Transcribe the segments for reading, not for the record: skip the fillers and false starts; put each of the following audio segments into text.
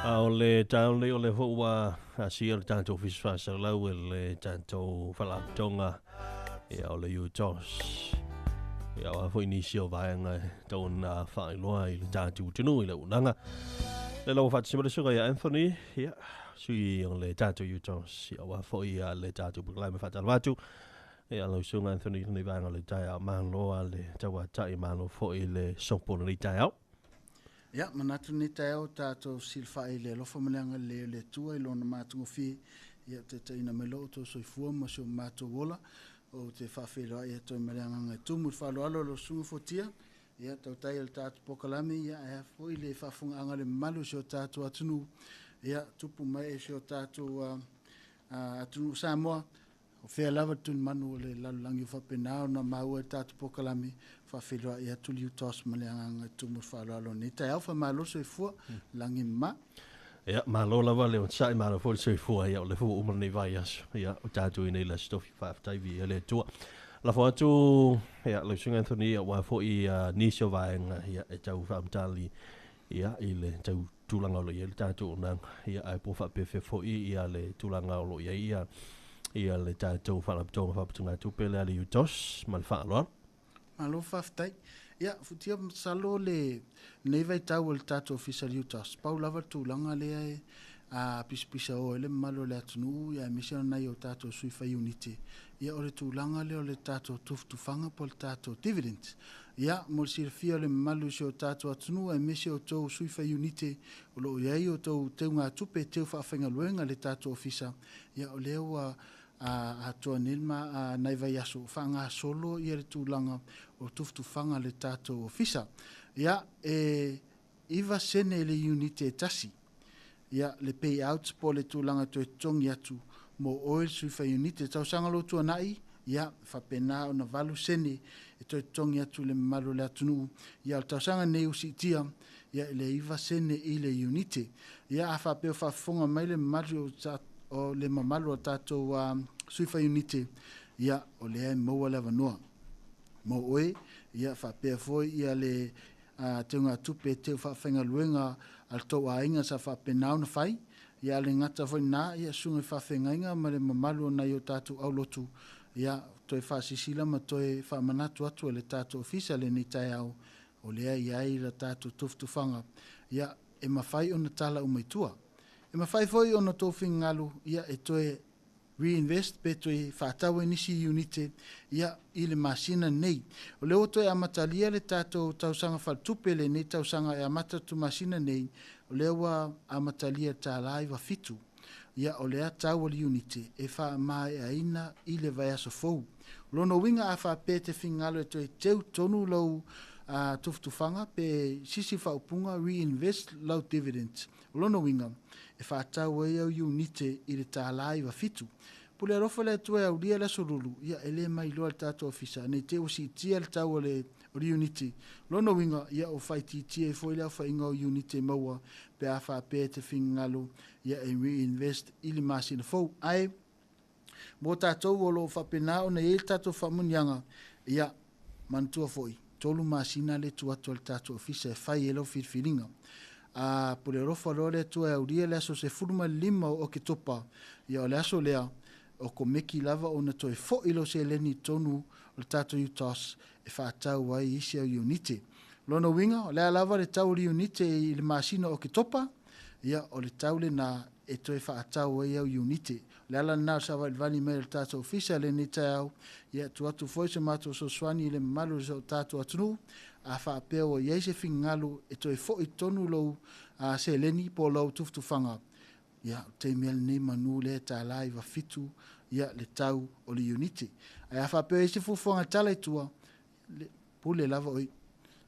A o le taeao lenei o lea foi ua asia le tatou Ofisa Faasalalau e le tatou Faalapotopotoga ia o le UTOS. Ia o a foi nisi o vaega e tatau ona faailoa i le tatou atunuu i le auaunaga. Lea la ua faatasi mai le susuga ia Anthony, ia, sui o le tatou UTOS, ia aua foi le tatou polokalame faatalofa atu. Ia lau susuga Anthony i lenei vaega o le taeao, malo lava le tauatai, malo foi le sopo o lenei taeao. Ia, manatu lenei taeao tatou silafai i le alofa ma le agalelei o le Atua i Lona matagofie, ia taitaiina mai lo outou soifua ma si o matou ola. Ou te faafeiloai atu ai ma le agaga e tumu i le faaaloalo i lau Susuga Fuatia, ia tautai o le tatou polokalame, ia ae a foi le faafofogaaga a le mamalu o si o tatou atunuu, ia tupu mai e si o tatou atunuu o Samoa. O fea lava le tulimanu o le lalolagi o faapena ona maua i le tatou polokalame, faafeiloai atu le UTOS ma le agaga e tumu i le faaaloalo i lenei taeao. Faamalo le soifua, lagi mama. Ia, malo lava le onosai, malo foi le soifua. Ia, o lea foi ua uma lenei vaiaso. Ia, o tatou i nei le Aso Tofi, faafetai viia le Atua. Lafo atu, ia, lau Susuga Anthony, aua foi nisi o vaega, ia, e tau faamatali, ia, i le tau tulaga o lo o i ai le tatou auaunaga, ia, ae po o faapefea foi ia le tulaga o lo o i ai ia, ia le tatou Faalapotopotoga Faaputugatupe lea a le UTOS ma le faaaloalo. Malo faafetai. Ia, futia masalo le lenei vaitau o le tatou Ofisa o le UTOS, pau lava le tulaga lea e a pisapisa o ai le mamalu o le atunuu, ia aemaise o nai o tatou sui fai iunite, ia o le tulaga lea o le tatou tufatufaga po o le tatou dividend. Ia, mo le silafia o le mamalu o si o tatou atunuu aemaise o outou sui fai iunite o lo o i ai outou teugatupe e teu faafaigaluega i le tatou ofisa, ia o lea ua atoa nei le nai vaiaso o faagasolo ia le tulaga o tufatufaga a le tatou ofisa. Ia, e 9 sene le iunite e tasi. Ia, le payout po o le tulaga e toe totogi atu mo oe le sui fai iunite. Tausaga o lo o tuanai, ia, faapena ona 8 sene e toe totogi atu i le mamalu o le atunuu. Ia, o le tausaga nei ua siitia, ia, i le 9 sene i le iunite. Ia, a faapea o faafofoga mai le mamalu o le mamalu o tatou sui fai iunite, ia, o lea e maua le avanoa mo oe, ia, faapea foi ia le teugatupe e teu faafaigaluega a le tou aiga sa faapena ona fai, ia a le gata foi na, ia susuga i faafeagaiga ma le mamalu o nai o tatou aulotu, ia toe faasilasila ma toe faamanatu atu e le tatou ofisa lenei taeao, o lea e i ai le tatou tufatufaga, ia e mafai ona tala uma i tua. E mafai foi ona outou finagalo, ia e toe reinvest pe toe faatau ai nisi iunite ia i le masina lenei. O lea ua toe amatalia le tatou tausaga faaletupe lenei tausaga e amata atu masina nei, o lea ua amatalia i le $1.97. Ia o lea tau o le iunite e faamaeaina i le vaiaso fou. O lona uiga a faapea e te finagalo e toe teu tonu lau tufatufaga pe sisi faaupuga reinvest lau dividend. O lona uiga, e faatau ai au iunite i le $1.97. Pule alofa le Atua e aulia le aso lulu, ia e le mailoa e le tatou ofisa, ne i te i ua siitia le tau o le iunite. O lona uiga, ia ua faaitiitia ai foi le aofaiga o iunite e maua pe a faapea e te finagalo ia e reinvest i le masina fou. Ae mo tatou o lo o faapena ona i ai le tatou faamuniaga, ia manatua foi, 3 masina le tu atu a le tatou ofisa e fai ai lau filifiliga. A pule alofa loa le Atua e aulia le aso 15 o Oketopa, ia o le aso lea, o komeki lava ona toe foi lau seleni i totonu o le tatou UTOS e faatau ai isi au iunite. O lona uiga, o le a lava le tau o le iunite i le masina o Oketopa, ia o le tau lena e toe faatau ai au iunite. O le ala lena o le savalivali mai o le tatou ofisa i lenei taeao, ia tuu atu foi se matou fesoasoani i le mamalu o le tatou atunuu, a faapea ua i ai se finagalo e toe foi tonu lou seleni po o lau tufatufaga, ia, o le taimi lava lenei manu lea e $1.97 ia le tau o le iunite. Ae a faapea ua i ai se fuafuaga e tala i tua, le pule lava oe.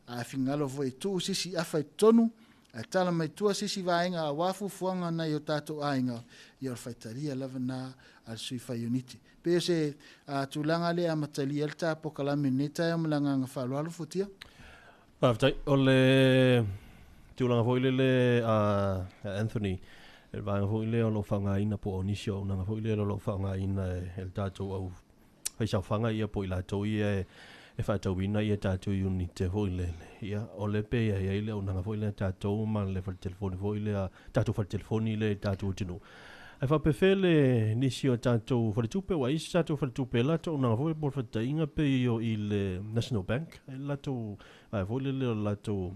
A finagalo foi e tuu se isi afa i totonu, ae tala mai tua se isi vaega aua fuafuaga a nai o tatou aiga, ia o le faitalia lava lena a le sui fai iunite. Pei o se tulaga lea e amatalia ai le ta polokalame i lenei taeao ma le agaga faaaloalo, Fuatia. Faafetai. O le tulaga foi lele a Anthony, le vaega foi lea o lo o faaaogaina po o nisi o auaunaga foi lea o lo o faaaogaina e le tatou au faisaofaga ia po o i latou ia e faatauina ia tatou iunite foi lele. Ia, o lea pe i ai le auaunaga foi lea a tatou ma le fale telefoni foi lea, tatou fale telefoni lea i le tatou atunuu. Ae faapefea le nisi o tatou faletupe, ua i ai se tatou faletupe e latou auaunaga foi mo le faataitaiga pei o i le National Bank, e latou vaega foi lele o le latou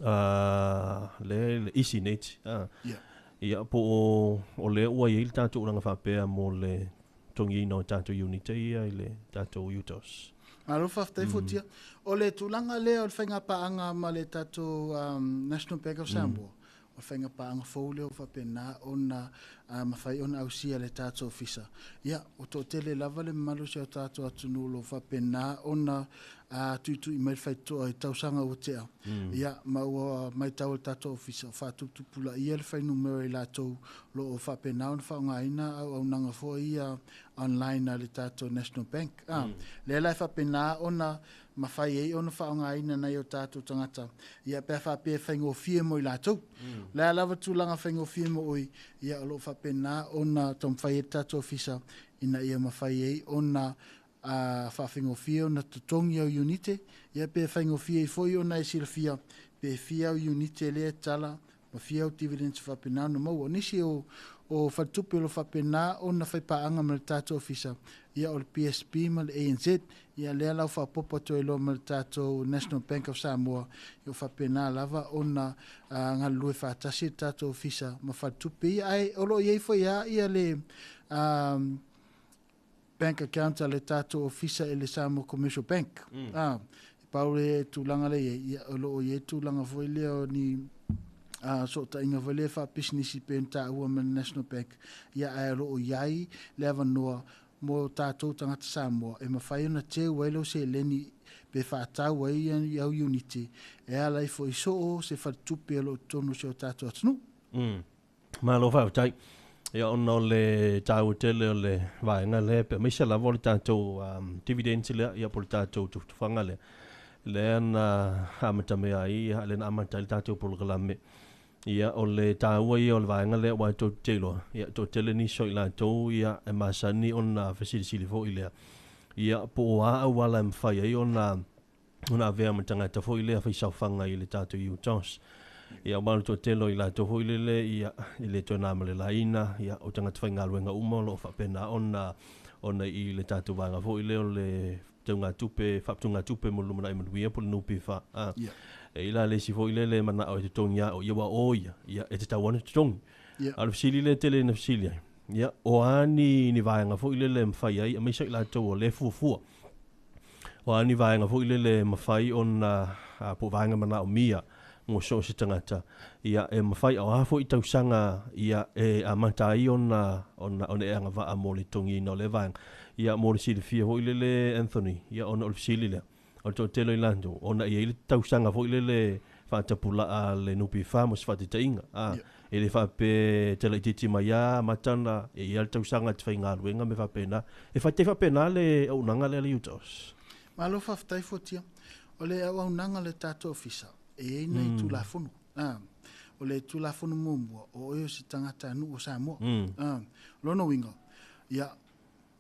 lea le Easy Net. Ia, po o lea ua i ai le tatou auaunaga faapea mo le totogiina o tatou iunite ia i le tatou UTOS. Malo faafetai Fuatia. O le tulaga lea o le faigapaaga ma le tatou National Bank of Samoa, o le faigapaaga fou lea ua faapena ona mafai ona ausia e le tatou Ofisa. Ia, ua toatele lava le mamalu o si o tatou atunuu o lo o faapena ona tuitui mai le faitotoa i tausaga ua tea. Ia, ma ua matau e le tatou Ofisa, ua faatuputupulaia le fuainumera i latou o lo o faapena ona faaaogaina auaunaga foi ia online a le tatou National Bank. Lea la e faapena ona mafai ai ona faaaogaina nai o tatou tagata, ia pe a faapea e faigofie mo i latou. O le a lava tulaga faigofie mo oi, ia o lo o faapena ona taumafai ai le tatou Ofisa ina ia mafai ai ona a faafaigofie ona totogi au iunite, ia pe faigofie ai foi ona e silafia pe fia au iunite lea e tala ma fia au dividends e faapena ona maua. O nisi o o faletupe o lo o faapena ona faipaaga ma le tatou ofisa, ia o le PSB ma le ANZ, ia lea la ua faaopoopo atu ai loa ma le tatou National Bank of Samoa, ia ua faapena lava ona galulue faatasi le tatou ofisa ma faletupe ia. Ae o lo o i ai foi lava ia le bank account a le tatou ofisa i le Samoa Commercial Bank. Ah, pau le tulaga lea i ai, ia, o lo o i ai tulaga foi lea o ni sootaiga foi lea faapisinisi pei ona taua ma le National Bank, ia ae o lo o i ai le avanoa mo tatou tagata Samoa e mafai ona teu ai lau seleni pe faatau ai i au iunite e ala ai foi soo se faletupe o lo o totonu o si o tatou atunuu. Malo faafetai. Ia ona o le taua tele o le vaega lea, pe aemaise lava o le tatou dividends lea, ia po o le tatou tufatufaga lea, lea na amatamea ai, ia lea na amata ai le tatou polokalame. Ia o le taua ia o le vaega lea aua tou te iloa, ia toatele nisi o i latou ia e masani ona fesilisili foi lea, ia po o a auala e mafai ai ona ona avea ma tagata foi lea faisaofaga i le tatou UTOS. Ia aua o le toatele o i latou foi lele ia e le toe na ma le laina, ia o tagata faigaluega uma o lo o faapena ona ona i le tatou vaega foi lea o le teugatupe, faaputugatupe mo le lumanai manuia po o le NPF. A. Yeah. E i la le isi foi lele e manao e totogi a o ia ua o ia, ia e tatau lava ona totogi. Yeah. A o le fesili lea e tele ina fesili ai, ia o a ni ni vaega foi lele e mafai ai, aemaise i latou o lea e fuafua. O a ni vaega foi lele e mafai ona, po o vaega manaomia mo so o se tagata, ia e mafai, o a foi tausaga ia e amata ai ona, ona, ona e agavaa mo le totogiina o lea vaega. Ia mo le silafia foi lele Anthony, ia ona o le fesili lea, o le toatele o i latou, ona e i ai le tausaga foi lele faatapulaa a le NPF mo se faataitaiga, a, Yeah. e le faapea e te laitiiti mai lava amata ona e i ai le tausaga e te faigaluega ma mea faapena. E faitei faapena le auaunaga lea a le UTOS. Malo faafetai Fuatia. O le auaunaga a le tatou ofisa, e i ai nai Tulafono. A, o le Tulafono muamua, o oe o se tagatanuu o Samoa. A, o lona uiga, ia,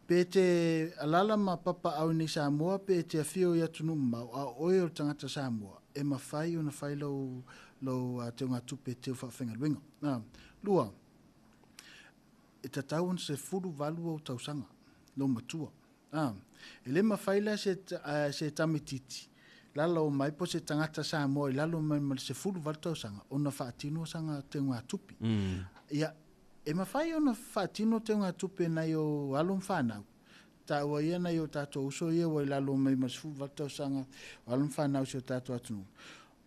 Pe te alala ma papaau i nei Samoa pe e te afio i atunuu mamao, a o oe o le tagata Samoa, e mafai ona fai lou, lou teugatupe teu faafaigaluega. 2, e tatau ona 18 ou tausaga, lou matua. E le mafai la se, se tamititi lalo mai po se tagata Samoa i lalo mai ma le 18 tausaga ona faatino sana teugatupe. Ia, E mafai ona faatino teugatupe nai o alo ma fanau, taua ia nai o tatou uso ia ua i lalo mai ma le 18 tausaga o alo ma fanau o si o tatou atunuu.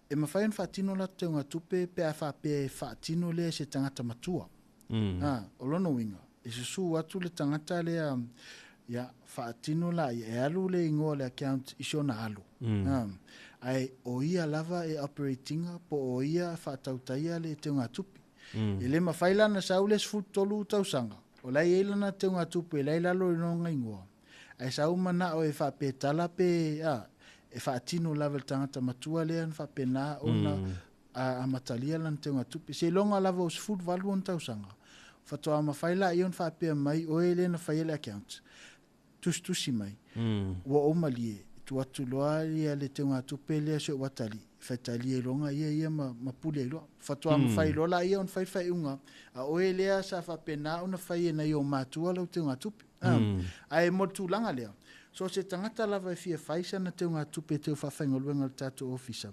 E mafai ona faatino latou teugatupe pe a faapea e faatino lea e se tagata matua. O lona uiga, e susu atu le tagata lea, ia, faatino laia, e alu le igoa o le account i si ona alo. Ae o ia lava e operate ina po o ia e faatautaia le teugatupe. E le mafai la ona sau le 13 tausaga, o la e i ai lana teugatupe la e i lalo i lona igoa, ae sau manao e faapetala pe, a, e faatino lava e le tagata matua lea ona faapena ona amatalia lana teugatupe. Seiloga lava ua 18 ona tausaga, faatoa mafai laia ona faapea mai, oe lea na faia le account, tusitusi mai, ua ou malie. Tuu atu loa ia le teugatupe lea si ou atalii, faitalia ai loa ia ia ma, ma pule ai loa. Faatoa mafai loa laia ona fai le faaiuga, a oe lea sa faapena ona fai e nai ou matua lau teugatupe. Ae mo le tulaga lea, so o se tagata lava e fia fai sana teugatupe e teu faafaigaluega i le tatou ofisa,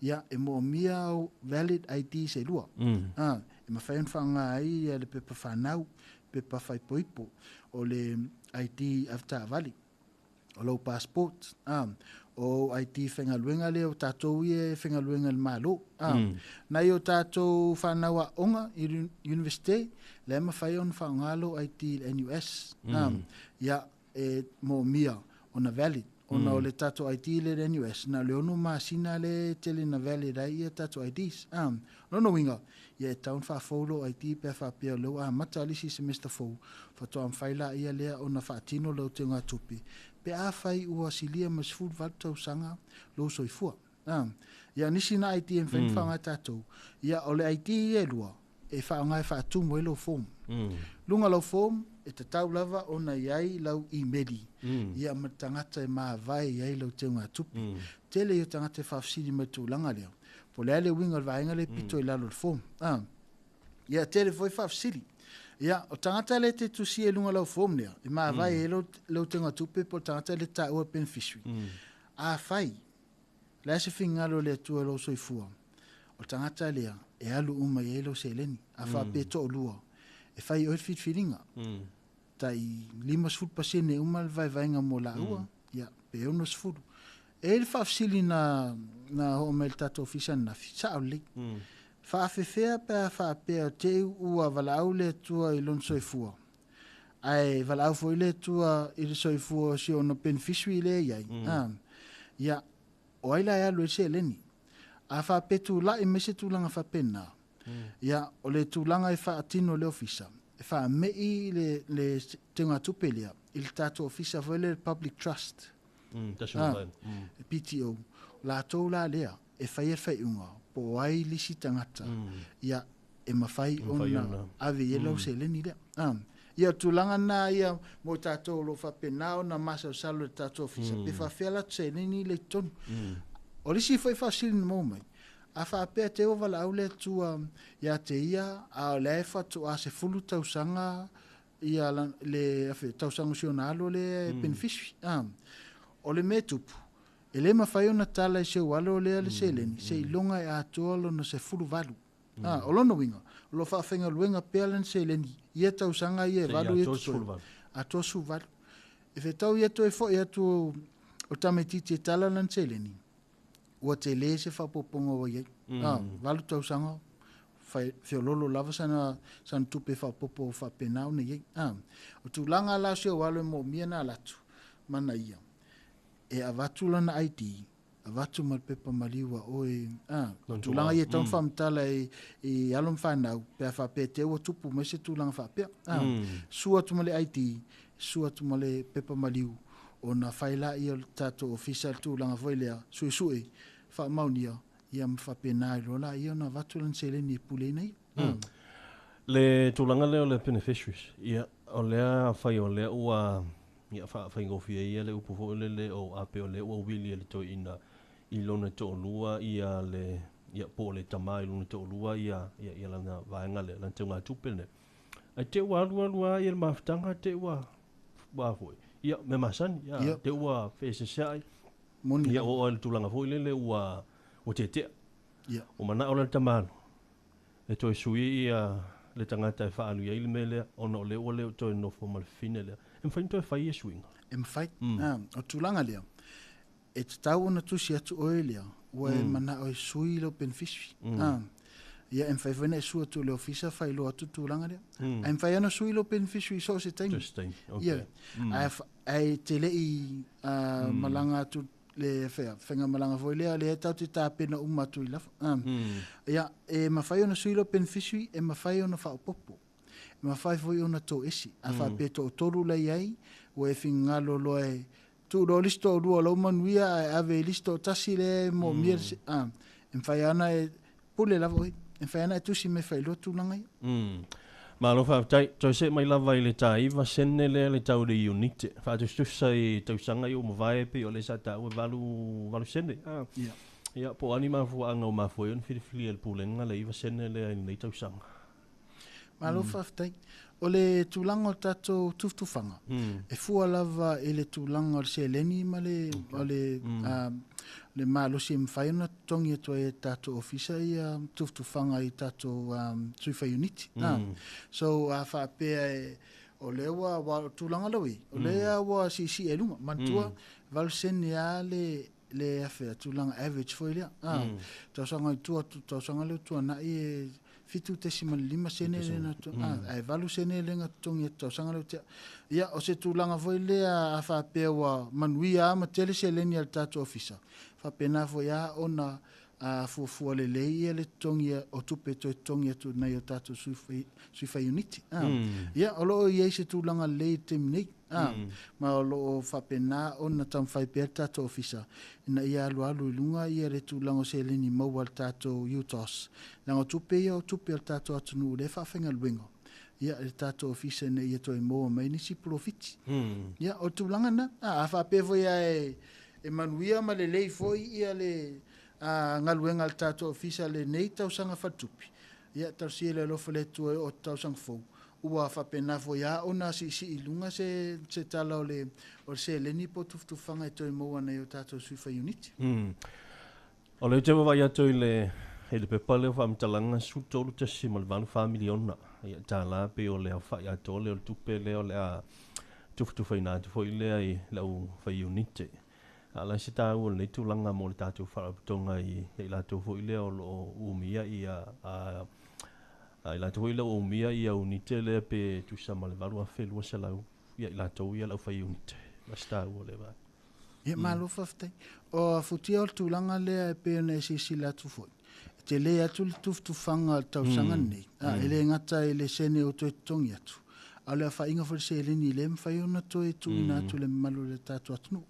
ia, e moomia au valid IDs e lua. E mafai ona faaaoga ai ia le pepa fanau, pepa faaipoipo, o le ID avetaavale, o lou passport, o ID faigaluega lea o tatou ia e faigaluega i le Malo. Nai o tatou fanau aoga i le universite, lea e mafai ona faaaoga lou ID i le NUS. Ia, e moomia ona valid, ona o le tatou ID lea i le NUS, na o le 6 masina lea e tele na valid ai ia tatou IDs. Lona uiga, ia e tatau ona faafou lou ID pe a faapea o lea ua amata le isi semester fou, faatoa mafai laia lea ona faatino lau teugatupe, pe afai ua silia ma le 18 tausaga lou soifua. Ia, o nisi na ID e mafai ona faaaoga e tatou, ia o le ID ia e lua, e faaaoga e faatumu ai lau form. Luga lau form, e tatau lava ona i ai lau imeli, ia ma le tagata e mavae i ai lau teugatupe. Tele ia o tagata e faafesili mai i le tulaga lea, po o le a le uiga o le vaega lea e pito i lalo o le form. Ia, tele foi faafesili. Ia, o tagata lea e te tusia i luga o lau form lea, e mavae ai lau teugatupe po o le tagata lea e taua beneficiary. Afai, o le a se finagalo o le Atua i lou soifua, o le tagata lea e alu uma i ai lau seleni. A faapea e toalua, e fai e oe le filifiliga. Tai 50% uma le vaevaega mo laua, ia, pe 60. E i ai le faafesili na oo mai i le tatou ofisa ananafi, sao lelei. Faafefea pe a faapea te i ua valaau le Atua i lona soifua, ae valaau foi le Atua i le soifua o si ona beneficiary lea e i ai, ia, o ai la e alu ai le seleni? A faapea tulai mai se tulaga faapena, ia, o le tulaga e faatino e le ofisa, e faamei le teugatupe lea i le tatou ofisa foi lea le Public Trust, PTO, latou la lea e faia le faaiuga po o ai le isi tagata, ia, e mafai ona ave i ai lau seleni lea. Ia, o tulaga na ia mo tatou o lo o faapena ona masalosalo i le tatou ofisa, pe faafefea latou seleni lea i totonu. O le isi foi faafesili na maua mai, a faapea te ua valaau le Atua ia te ia, a o lea e faatoa 10 tausaga ia le tausaga o si ona alo lea e beneficiary. O le mea tupu, e le mafai ona tala i si ou alo lea le seleni, seiloga e atoa lona 18. O lona uiga, o lo o faafaigaluega pea lana seleni ia tausaga ia e 8 ia totoe. Atoa 18. E fetau ia toe foi atu o tamaitiiti e tala lana seleni, ua tele se faaopoopoga ua i ai. 8 tausaga, feololo lava sana tupe faaopoopo faapena ona i ai. O tulaga la o si ou alo e moomia na alu atu, mana ia, e avatu lana ID, avatu ma le pepa maliu a oe. Tulaga ia e tatau ona faamatala i alo ma fanau, pe a faapea te ua tupu mai se tulaga faapea. Sua atu ma le ID, sua atu ma le pepa maliu, ona fai laia o le tatou ofisa le tulaga foi lea, suesue, faamaonia, ia ma faapena ai loa laia ona avatu lana seleni e puleina ia. Le tulaga lea o le beneficiaries, ia, o lea afai o lea ua ia faafaigofie ia le upu foi lele o ape o lea ua wili e le toeaina i lona toalua ia le ia po o le tama i lona toalua ia ia lana vaega lea, lana teugatupe lea. Ai te ua alu alu lava ia le mafutaga te ua foi ia me masani ia te ua feeseseai ia o le tulaga foi lele ua tetea. O manao le tamalo e toe sui ia le tagata e faaalu i ai le mea lea, ona o lea ua le toe nofo ma le fine lea. E mafai ona toe fai ia suiga. E mafai. O tulaga lea, e tatau ona tusi atu oe lea, ua e manao e sui lau beneficiary. Ia, e mafai foi ona e sua atu i le ofisa faailoa atu tulaga lea. Ae mafai ona sui lau beneficiary so o se taimi. Okay. Ia, ae te le i malaga atu le faigamalaga foi lea, lea tau te tapena uma atu i lafo. Ia, e mafai ona sui lau beneficiary, e mafai ona faaopoopo. E mafai foi ona toesi. A faapea toatolu la i ai, ua e finagalo loa e tuu loa le isi toalua o lau manuia, ae ave i le isi toatasi lea e moomia. E mafai ona e pule lava oe. E mafai ona e tusi mai faailoa tulaga ia. Malo faafetai. Toe see mai lava i le ta 9 sene lea le tau le iunite. Faatusatusa i tausaga i ua mavae pei o lea sa taua e 8 sene. Ia, po o a ni mafuaaga ua mafua ai ona filifilia e le Pulega le 9 sene lea i lenei tausaga? Malo faafetai. O le tulaga o le tatou tufatufaga, e fua lava i le tulaga o le seleni ma le o le le malosi e mafai ona totogi atu ai e tatou ofisa ia tufatufaga i tatou sui fai iunite. So a faapea e o lea ua tulaga lau o lea ua siisii ai luga manatua 8 sene a le afe tulaga average foi lea. Tausaga i tua tausaga lea tuanai e 7.5 sene lena ae 8 sene lena totogi atu tausaga lea tea. Ia, o se tulaga foi lea a faapea ua manuia a ma tele seleni a le tatou ofisa, faapena foi a ona fuafua lelei ia le totogi o tupe toe totogi atu nai o tatou sui fai iunite. Ia, o loo i ai se tulaga lelei i le taimi nei, ma o loo faapena ona taumafai pea le tatou ofisa ina ia alualu i luga ia le tulaga o seleni maua a le tatou UTOS. Leaga o tupe ia o tupe a le tatou atunuu lea faafaigaluega ia le tatou ofisa ina ia toe maua mai nisi polofiti. Ia, o le tulaga na. A faapea foi ae e manuia ma lelei foi ia le galuega a le tatou ofisa lenei tausaga faaletupe, ia talosia le alofa o le Atua e oo atu tausaga fou ua faapena foi a ona siisii i luga se tala o le seleni po o tufatufaga e toe maua nai o tatou sui fai iunite. O lea ou te vaavaai atu i le pepa lea o faamatalaga 13.84 miliona ia tala pei o le aofai atoa lea o le tupe lea o le a tufatufaina atu foi lea i le au fai iunite. A o le a se taua o lenei tulaga mo le tatou faalapotopotoga i latou foi lea o lo o umia ia i latou foi lea ua umia ia unite lea pe tusa ma le 8,200 ia i latou ia le au fai iunite. O se taua o lea vaega? Ia, malo faafetai. O futia o le tulaga lea e pei ona e silasila atu foi. E tele atu le tufatufaga o le tausaga lenei. E le gata i le sene o toe totogi atu, a o le aofaiga foi o le seleni lea e mafai ona toe tuuina atu i le mamalu o le tatou atunuu.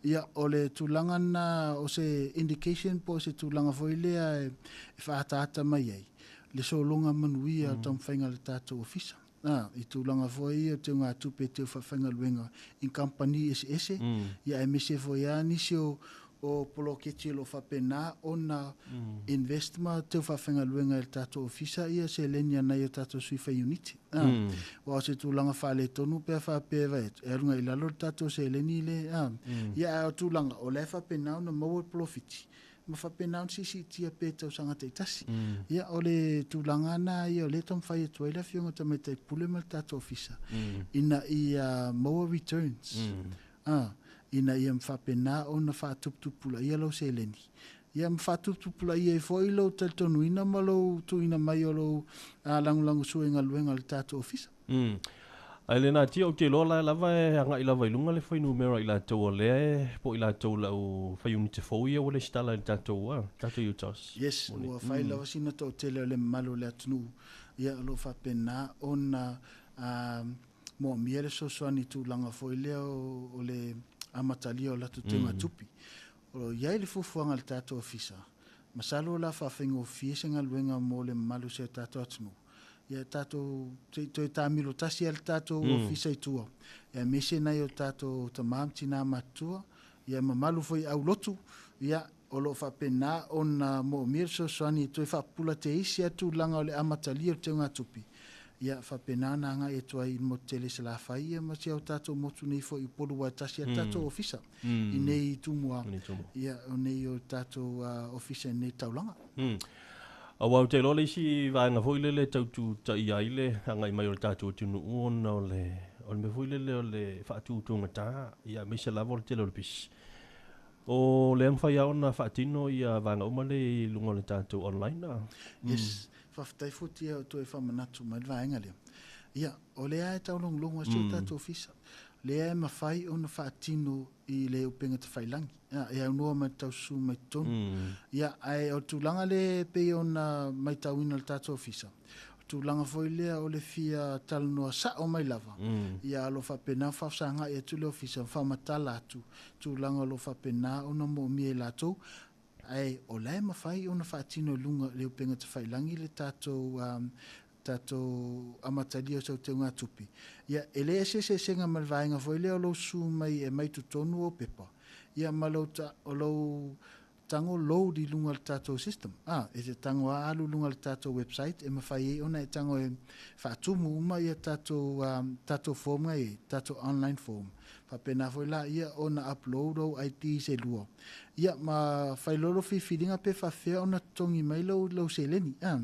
Ia, o le tulaga na o se indication po o se tulaga foi lea e faaataata mai ai le sologa manuia o le taumafaiga a le tatou ofisa. I tulaga foi ia o teugatupe teu faafaigaluega i kamupani eseese, ia aemaise foi lava nisi o poloketi o lo o faapena ona invest ma teu faafaigaluega i le tatou ofisa ia seleni a nai o tatou sui fai iunite. Aua o se tulaga faaletonu pe a faapea e vaai atu, e aluga i lalo le tatou seleni le. Ia, ae o tulaga o la e faapena ona maua le polofiti ma faapena ona siisiitia pea i tausaga taitasi. Ia, o le tulaga na ia o lea e taumafai atu ai le Afioga Tamaitai Pule ma le tatou ofisa ina ia maua returns. Ina ia faapena ona faatuputupulaia lau seleni. Ia ma faatuputupulaia ai foi lou talitonuina ma lou tuuina mai o lou lagolagosua i galuega a le tatou ofisa. Ae le natia ou te iloa la lava e agai lava i luga le fuainumera i latou o lea e po o i latou lau fai iunite fou ia ua resitala i le tatou UTOS. Yes, ua fai lava sina toatele o le mamalu o le atunuu. Ia, o lo o faapena ona moomia le fesoasoani i tulaga foi lea o le amatalia o latou teugatupe. O lo o i ai le fuafuaga a le tatou ofisa, masalo o le a faafaigofie se galuega mo le mamalu o si o tatou atunuu. Ia tatou toe taamilo tasi lava le tatou ofisa i tua, aemaise nai o tatou tama ma tina matutua, ia mamalu foi i aulotu, ia o lo o faapena ona moomia le fesoasoani e toe faapupula teisi lava tulaga o le amatalia o le teugatupe. Ia faapena ona agai atu ai i le motu tele i Salafai ia ma si o tatou motu nei foi i Upolu aua e tasi lava le tatou ofisa i nei Tumua. Nei Tumua. Ia, o nei o tatou ofisa i nei taulaga. Aua ou te iloa le isi vaega foi lele e tau tutaia ai le agai mai o le tatou atunuu ona o le mea foi lele o le faatutugata, ia aemaise lava o le tele o le pisi. O lea mafai lava ona faatino ia vaega uma lea i luga o le tatou online. Yes, faafetai Futia o toe faamanatu mai le vaega lea. Ia, o lea e taulogologo ai si o tatou ofisa. Lea e mafai ona faatino i le upega tafailagi. Ia, e aunoa ma le taususu mai totonu. Ia, ae o le tulaga le pei ona matauina le tatou ofisa, o tulaga foi lea o le fia talanoa sao mai lava. Ia, o lo o faapena faafesagai atu le ofisa, ma faamatala atu tulaga o lo o faapena ona moomia e latou. Ae o la e mafai ona faatino i luga o le upega tafailagi le tatou Tatou amatalia o sau teugatupe, ia, e le eseeseesega ma le vaega foi lea o lou susu mai e aumai i totonu ou pepa, ia ma lou ta, o lou tago load i luga o le tatou system. A, e te tago lava alu i luga o le tatou website e mafai ai ona e tago e faatumu uma ia tatou, tatou form na e i ai, tatou online form. Faapena foi laia ona upload ou IDs e lua, ia ma fai loa lou filifiliga pe faapefea ona totogi mai lou, lou seleni. A.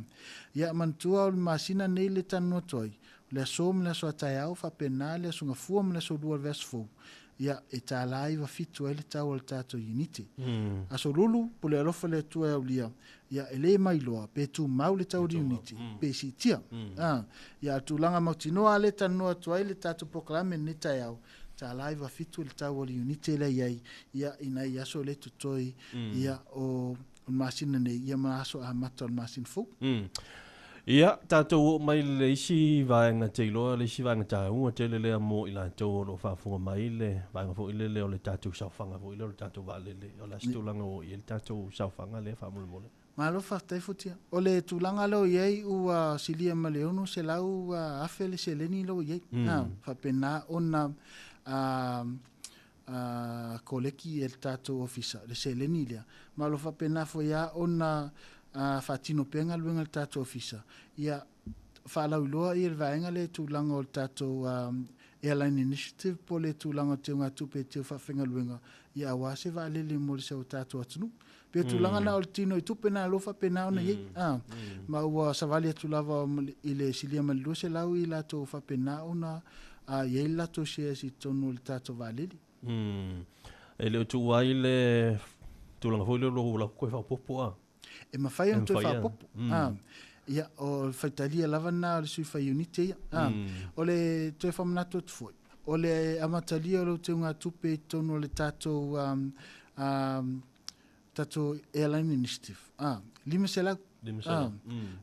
Ia manatua o le masina nei le talanoa atu ai, o le aso ma le aso a taeao, faapena le aso Gafua ma le aso Lua o le vaiaso fou, ia e $1.97 ai le tau o le tatou iunite. Aso Lulu, pule alofa le Atua e aulia, ia e le mailoa pe tumau le tau o le iunite pe siitia. A, ia a o le tulaga mautinoa lava lea e talanoa atu ai le tatou polokalame i lenei taeao, $1.97 le tau o le iunite lea e i ai, ia i nai aso lea e totoe, ia o le masina nei, ia ma aso amata o le masina fou. Ia, tatou oo mai i le isi vaega te iloa, le isi vaega taua tele lea mo i latou o lo o faafofoga mai, le vaega foi lele o le tatou saofaga foi lea o le tatou vaalele. O le a se tulaga ua oo i ai le tatou saofaga lea faamolemole? Malo faafetai Futia. O le tulaga lea o i ai ua silia ma le 600,000 le seleni lea ua i ai. Faapena ona koleki e le tatou ofisa le seleni lea. Ma o lo o faapena foi lava ona faatino pea galuega a le tatou ofisa, ia faalauiloa ia le vaega lea i tulaga o le tatou Airline Initiative po o le tulaga o teugatupe e teu faafaigaluega, ia aua se vaalele mo le sau o tatou atunuu. Pei o tulaga na o le tino i tupe na o lo o faapena ona i ai. Ma ua savali atu lava i le silia ma le 200 i latou faapena ona i ai le latou shares i totonu o le tatou vaalele. E le o tuua ai le tulaga foi lea o lou toe faaopoopo a? E mafai ona toe faaopoopo. Ia, o le faitalia lava lena o le sui fai iunite ia. O le toe faamanatu atu foi, o le amatalia o lou teugatupe i totonu o le tatou tatou Airline Initiative, 500. 500.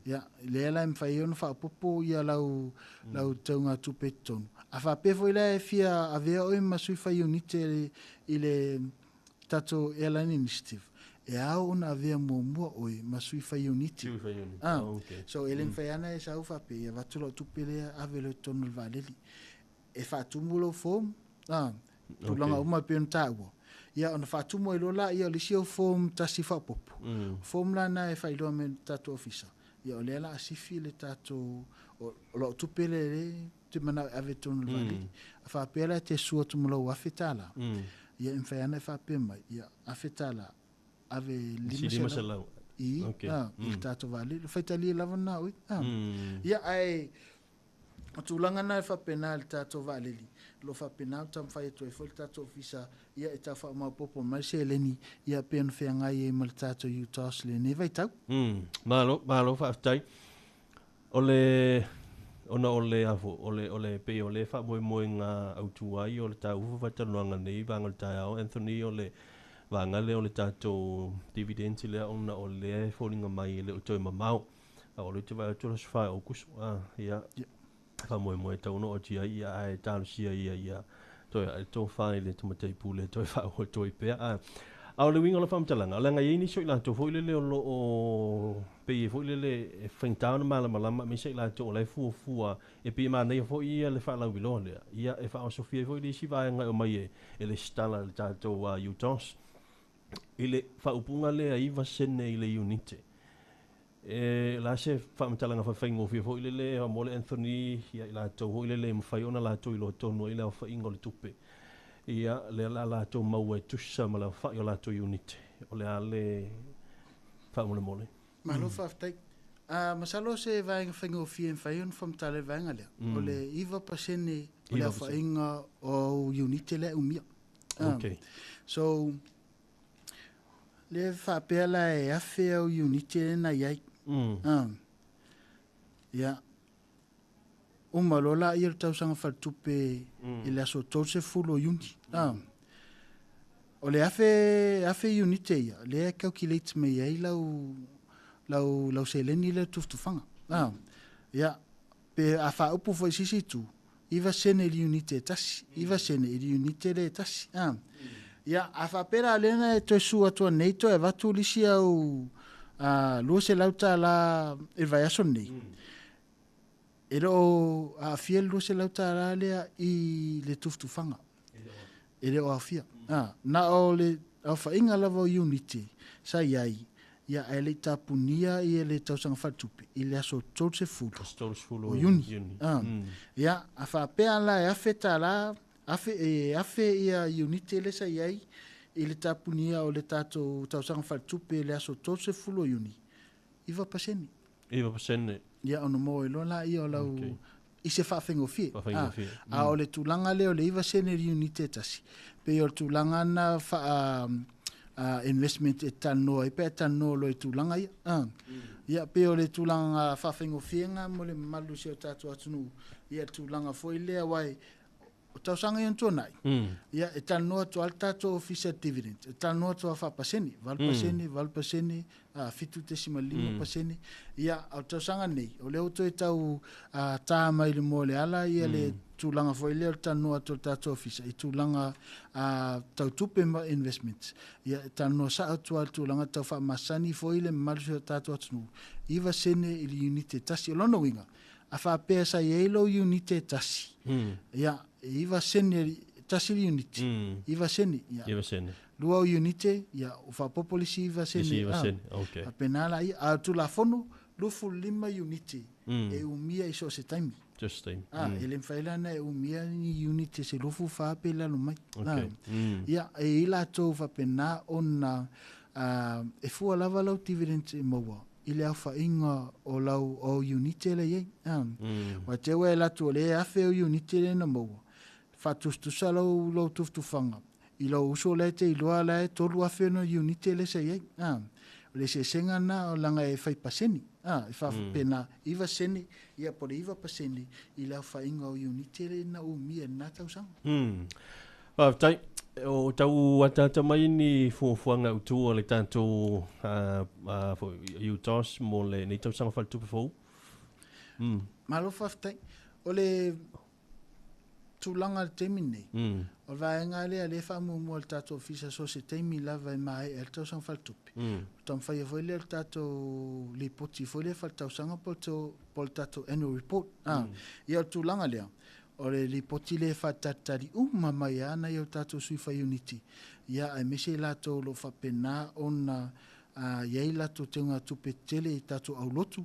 Ia, lea la e mafai ai ona faaopoopo ia lau, lau teugatupe i totonu. A faapea foi la e fia avea oe ma sui fai iunite i le tatou Airline Initiative, e ao ona avea muamua oe ma sui fai iunite. Sui fai iunite. Okay. So e le mafai lava ona e sau faapea, ia avatu lau tupe lea ave loa i totonu o le vaalele. E faatumu lou form, tulaga uma e pei ona taua. Ia ona faatumu ai loa laia o le isi au form tasi faaopoopo. Form la na e faailoa mai e le tatou ofisa, ia o lea o le a sifi le tatou, o lau tupe lea e te manao e ave i totonu o le vaalele. A faapea la e te susu atu ma lou $1,000, ia e mafai lava ona e faapea mai, ia $1,000 ave 500 i, i le tatou vaalele. O faitalia lava lena oe. Ia ae o tulaga na e faapena i le tatou vaalele, o lo o faapena ona taumafai atu ai foi le tatou ofisa, ia e tau faamaopoopo mai le seleni, ia pei ona feagai ai ma le tatou UTOS i lenei vaitau. Malo, malo faafetai. O le ona o le a o le o le pei o le faamoemoega autu ai o le tāufu faatalanoaga nei vaega o le taeao Anthony o le vaega lea o le tatou dividends lea ona o lea e foliga mai e le o toe mamao. A o lea ou te vaai atu o le aso 4 o Aokuso. Ia, faamoemoe e tatau ona oo atu i ai, ia, ae talosia ia ia toe ae le tofa i le tamatai pule toe faaauau atu ai pea. A o le uiga o lau faamatalaga, leaga e i ai nisi o i latou foi lele o lo o pei foi lele e faigata ona malamalama aemaise i latou o la e fuafua e pei e manaia foi ia le faalauiloa lea, ia e faaosofia ai foi le isi vaega e omai e lesitala i le tatou UTOS i le faaupuga lea 9 sene i le iunite. E la se faamatalaga faafaigofie foi lele mo le Anthony ia i latou foi lele e mafai ona latou iloa tonu ai le aofaiga o le tupe. Ia lea la latou maua e tusa ma le aofai o latou iunite. O le a le faamolemole. Malo faafetai. Masalo o se vaega faigofie e mafai ona faamatala i le vaega lea. O le 9% o le aofaiga o au iunite lea e umia. So, lea faapea la e 1,000 au iunite lea na i ai. Ia, uma loa laia le tausaga faaletupe i le aso 30 o Iuni. O le 1,000 iunite ia, lea e calculate mai ai lau, lau, lau seleni lea tufatufaga. Ia, pe a faaupu foi i se isi itu, 9 sene i le iunite e tasi, 9 sene i le iunite lea e tasi. Ia, a faapea la lea na e toe susu atu nei toe avatu le isi au $200 i le vaiaso lenei. E le o aafia le $200 lea i le tufatufaga. E le o aofia. Na o le aofaiga lava o iunite sa i ai, ia, ae le i tapunia ia le tausaga faaletupe i le aso 30 o Iuni. Ia, a faapea la e $1,000, e 1,000 ia iunite lea sa i ai i le tapunia o le tatou tausaga faaletupe i le aso 30 o Iuni, 9%. 9%. Ia, ona maua ai loa laia o lau i se faafaigofie. A o le tulaga lea o le 9 sene i le iunite e tasi, pei o le tulaga na faa investment e talanoa ai pe a talanoa loa i tulaga ia. Ia, pei o le tulaga faafaigofie lena mo le mamalu o si o tatou atunuu, ia le tulaga foi lea, aua o tausaga ia na tuanai, ia, e talanoa atu lava le tatou Ofisa Dividend, e talanoa atu lava faapasene, 8%, 8%, 7.5%. Ia, a o le tausaga nei, o lea ua toe tau ta mai le moa o le ala ia le tulaga foi lea o le talanoa atu o le tatou Ofisa i tulaga tau tupe ma investments. Ia, e talanoa sao atu lava i le tulaga tau faamasani foi le mamalu o si o tatou atunuu, 9 sene i le iunite e tasi. O lona uiga, a faapea sa i ai lou iunite e tasi, ia, e 9 sene, tasi le iunite, 9 sene. Ia, 9 sene. Lua o iunite, ia, ua faaopoopo le isi 9 sene. Isi 9 sene, okay. Faapena la ia. A o le Tulafono, 25 iunite e umia i so o se taimi. Just taimi. E le mafai la ona e umia ni iunite se 24 pe lalo mai. Ia, e i ai latou faapena ona e fua lava lau dividend e maua i le aofaiga o lau o iunite lea e i ai. Ua te i ua e alu atu o lea e 1,000 o iunite lea na maua, faatusatusa lou tufatufaga i lou uso la e te iloa la e 3,000 ona iunite lea sa i ai. O le eseesega lena o leaga e fai pasene. E faapena 9 sene, ia po o le 9% i le aofaiga o iunite lea na umia i lena tausaga. Faafetai. O tau ataata mai ni fuafuaga autu a le tatou UTOS mo lenei tausaga faaletupe fou. Malo faafetai. O le tulaga i le taimi lenei, o le vaega lea lea e faamuamua e le tatou ofisa so o se taimi lava e maea ai le tausaga faaletupe. O taumafai foi lea o le tatou lipoti foi lea faaletausaga po o le tatou annual report. Ia o le tulaga lea, o le lipoti lea e faatalitali uma mai lava nai o tatou sui fai iunite, ia, aemaise i latou o lo o faapena ona i ai latou teugatupe tetele i tatou aulotu,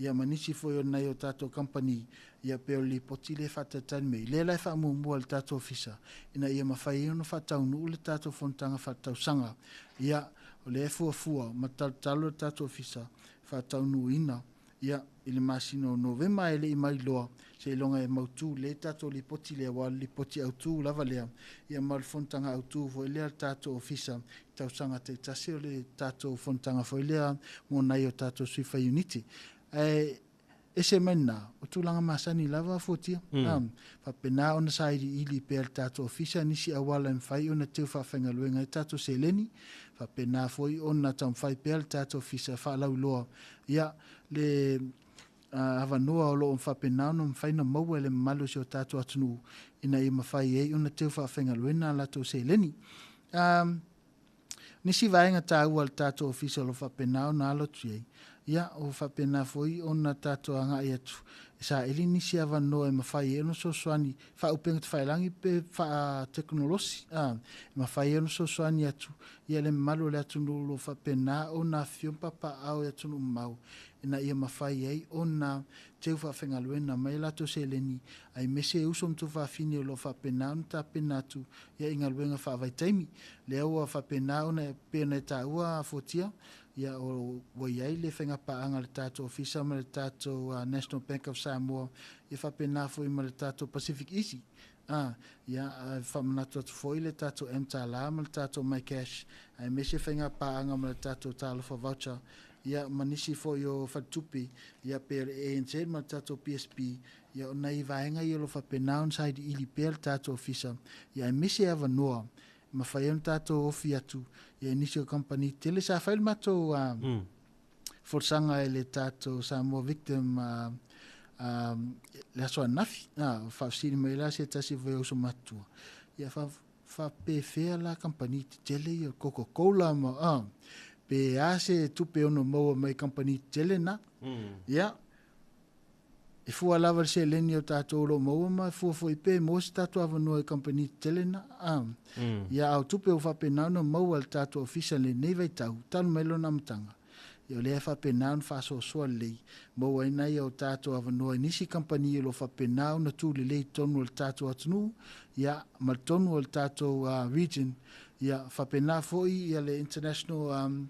ia ma nisi foi o nai o tatou kamupani, ia pei o le lipoti lea e faatalitali mai. Lea la e faamuamua e le tatou ofisa ina ia mafai ai ona faataunuu le tatou fonotaga faaletausaga. Ia, o lea e fuafua ma talotalo le tatou ofisa faataunuuina, ia, i le masina o Novema e le i mailoa, seiloga e mautu lelei le tatou lipoti lea, aua o le lipoti autu lava lea, ia ma o le fonotaga autu foi lea a le tatou ofisa i tausaga taitasi, o le tatou fonotaga foi lea mo nai o tatou sui fai iunite. Ae ese mai lena, o tulaga masani lava fuatia. Faapena ona sailiili pea e le tatou ofisa nisi auala e mafai ona teu faafaigaluega ai tatou seleni, faapena foi ona taumafai pea le tatou ofisa faalauiloa, ia, le avanoa o lo o faapena ona mafai ona maua e le mamalu o si o tatou atunuu ina ia mafai ai ona teu faafaigaluega a latou seleni. Nisi vaega taua a le tatou ofisa o lo o faapena ona alo atu i ai, ia, o faapena foi ona tatou agai atu e saili nisi avanoa e mafai ai ona fesoasoani faaupega tafailagi pe faatekonolosi, e mafai ai ona fesoasoani atu ia le mamalu o le atunuu o lo o faapena ona afifio ma papaaao i atunuu mamao ina ia mafai ai ona teu faafaigaluega mai a latou seleni, aemaise uso ma tuafafine o lo o faapena ona tapena atu ia i galuega faavaitaimi. Lea ua faapena ona pei ona e taua fuatia, ia ua i ai le faigapaaga a le tatou ofisa ma le tatou National Bank of Samoa, ia faapena foi ma le tatou Pacific Easy. Ia, faamanatu atu foi le tatou mTala ma le tatou MyCash, aemaise faigapaaga ma le tatou Talofa Voucher, ia ma nisi foi o faletupe, ia pei o le ANZ ma le tatou PSB, ia o nai vaega ia o lo o faapena ona sailiili pea le tatou ofisa, ia aemaise avanoa e mafai ai ona tatou ofi atu ia i nisi o kamupani tetele. Sa fai le matou folasaga e le tatou Samoa Victim le aso ananafi, faafesili mai la se tasi foi o uso matutua, ia faapefea la kamupani tetele ia Coca-Cola ma pe a se tupe ono maua mai kamupani tetele na. Ia, E fua lava le seleni o tatou o lo o maua ma e fua foi pe maua se tatou avanoa i kamupani tetele na. Ia, a o tupe ua faapena ona maua e le tatou ofisa i lenei vaitau talu mai lona amataga, ia o lea e faapena ona faasoasoa lelei, maua ai nai o tatou avanoa i nisi kamupani o lo o faapena ona tulelei i totonu o le tatou atunuu, ia, ma totonu o le tatou region, ia faapena foi ia le international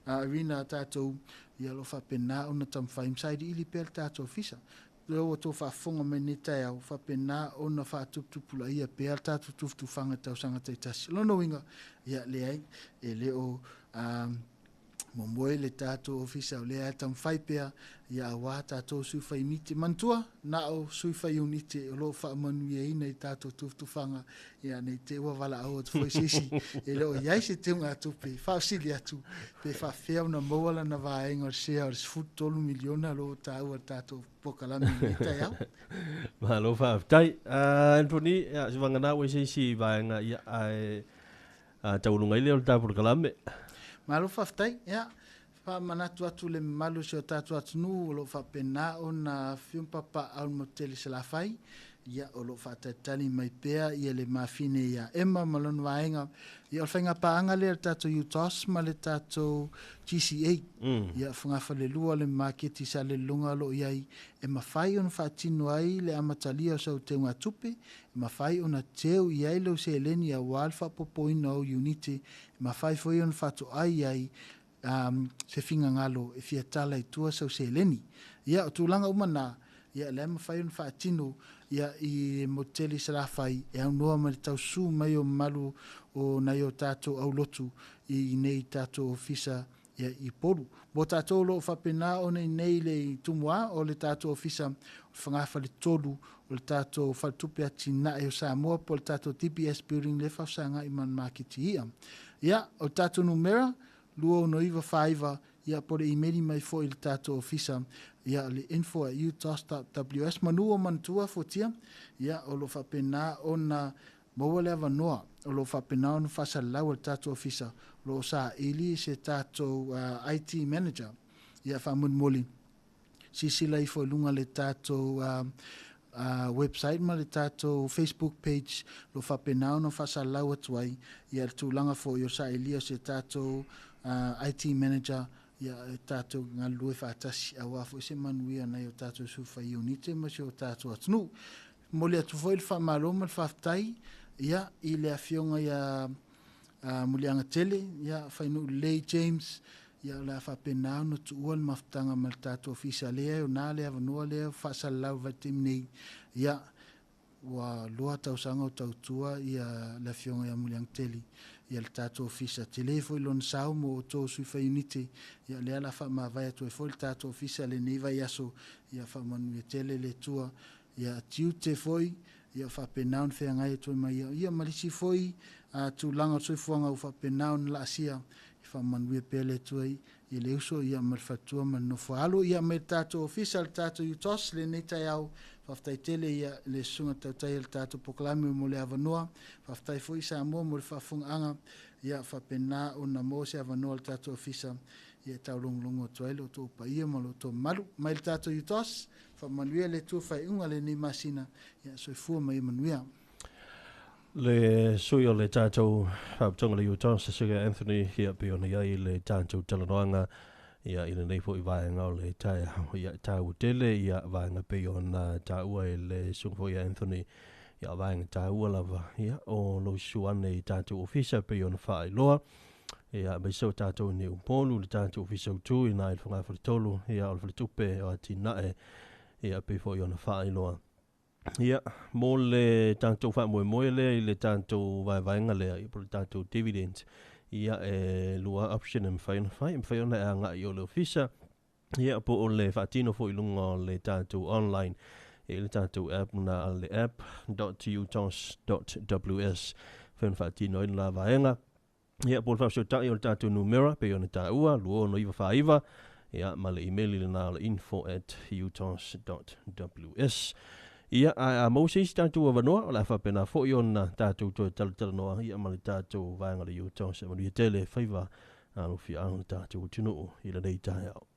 arena a tatou, ia o lo o faapena ona taumafai ma sailiili pea le tatou ofisa. Lea ua outou faafofoga mai lenei taeao, faapena ona faatuputupulaia pea le tatou tufatufaga i tausaga taitasi. O lona uiga, ia leai, e le o momoe le tatou ofisa, o lea e taumafai pea, ia aua tatou sui faiunite. Manatua, na o sui faiunite o lo o faamanuiaina i tatou tufatufaga, ia nei te ua valaau atu foi se isi, e le o i ai se teugatupe, faafesili atu, pe faafefea ona maua lana vaega o le sea o le 13 miliona o lo o taua le tatou polokalame i lenei taeao. Malo faafetai. Anthony, ia, se vagana ua i se isi vaega, ia, ae taualuga ai lea o le tatou polokalame. Malo faafetai. Ia, faamanatu atu le mamalu o si o tatou atunuu o lo o faapena ona afifio ma papaaao i le motu tele i Salafai, ia o lo o faatalitali mai pea ia le mafine ia Emma ma lona vaega. Ia o le faigapaaga lea a le tatou UTOS ma le tatou GCA. Ia fogafalelua le maketi i Salelologa o lo o i ai e mafai ona faatino ai le amatalia o sau teugatupe, e mafai ona teu i ai lou seleni aua le faaopoopoina o iunite, e mafai foi ona faatoai i ai se finagalo e fia tala i tua sau seleni. Ia o tulaga uma na, ia la e mafai ona faatino ia i le motu tele i Salafai e aunoa ma le taususu mai o mamalu o nai o tatou aulotu i nei tatou ofisa ia i Upolu. Mo tatou o lo o faapena ona i nei le i Tumua o le tatou ofisa o le fogafale 3 o le tatou faletupe atinae o Samoa po o le tatou DBS building lea e faafesagai ma le maketi ia. Ia, o le tatou numera 26949, ia po o le imeli mai foi i le tatou ofisa, ia le info@utos.ws. Manu o manatua fuatia, ia o lo o faapena ona maua le avanoa, o lo o faapena ona faasalalau e le tatou ofisa, o lo o saili se tatou IT manager. Ia faamolemole, silasila ifo i luga le tatou website ma le tatou Facebook page, o lo o faapena ona faasalalau atu ai ia le tulaga foi o sailia o se tatou IT manager, ia e tatou galulue faatasi aua foi se manuia nai o tatou sui faiunite ma si o tatou atunuu. Momoli atu foi le faamalo ma le faafetai ia i le afioga ia Muliaga Tele, ia Fainuu Lelei James, ia o le a faapena ona tuua le mafutaga ma le tatou ofisa lea e ona le avanoa lea faasalalau i vaitaimi nei, ia ua 2 tausaga o tautua ia le afioga ia Muliaga Tele ia le tatou ofisa tele foi lona sao mo outou sui faiunite, ia lea la faamavae atu ai foi le tatou ofisa lenei vaiaso, ia faamanuia tele le Atua ia tiute foi ia faapena ona feagai atu ai ma ia, ia ma le isi foi tulaga o le soifuaga ua faapena ona laasia, ia faamanuia pea le Atua i le uso ia ma le faletua ma le nofo a alo ia mai le tatou ofisa le tatou UTOS lenei taeao. Faafetai tele ia le susuga tautai o le tatou polokalame mo le avanoa. Faafetai foi Samoa mo le faafofogaaga, ia faapena ona maua se avanoa o le tatou ofisa ia taulogologo atu ai lo outou paia ma lo outou mamalu mai le tatou UTOS. Faamanuia le Atua faaiuga lenei masina, ia soifua ma ia manuia. Le sui o le tatou faapitoga le UTOS, Susuga Anthony, ia pei ona i ai le tatou talanoaga ia i lenei foi vaega o le taeao, ia taua tele ia vaega pei ona taua e le susuga foi Anthony, ia vaega taua lava ia o lou susu ane i tatou ofisa pei ona faailoa, ia aemaise o tatou i Upolu le tatou ofisa utu i na i le fogafale 3, ia o le faletupe o atinae, ia pei foi ona faailoa. Ia, mo le tatou faamoemoe lea i le tatou vaevaega lea, ia po o le tatou dividend, ia e 2 option e mafai ona fai, e mafai ona e agai o le ofisa, ia po o le faatino foi i luga o le tatou online, i le tatou app na le app.utos.ws, mafai ona faatino ai le vaega. Ia po o le faafesootai o le tatou numera pei ona taua 26949, ia ma le email i lena o le info@utos.ws. Ia, a maua se isi tatou avanoa, o le a faapena foi ona tatou toe talatalanoa ia ma le tatou vaega o le UTOS. E manuia tele faiva alofiaga o le tatou atunuu i lenei taeao.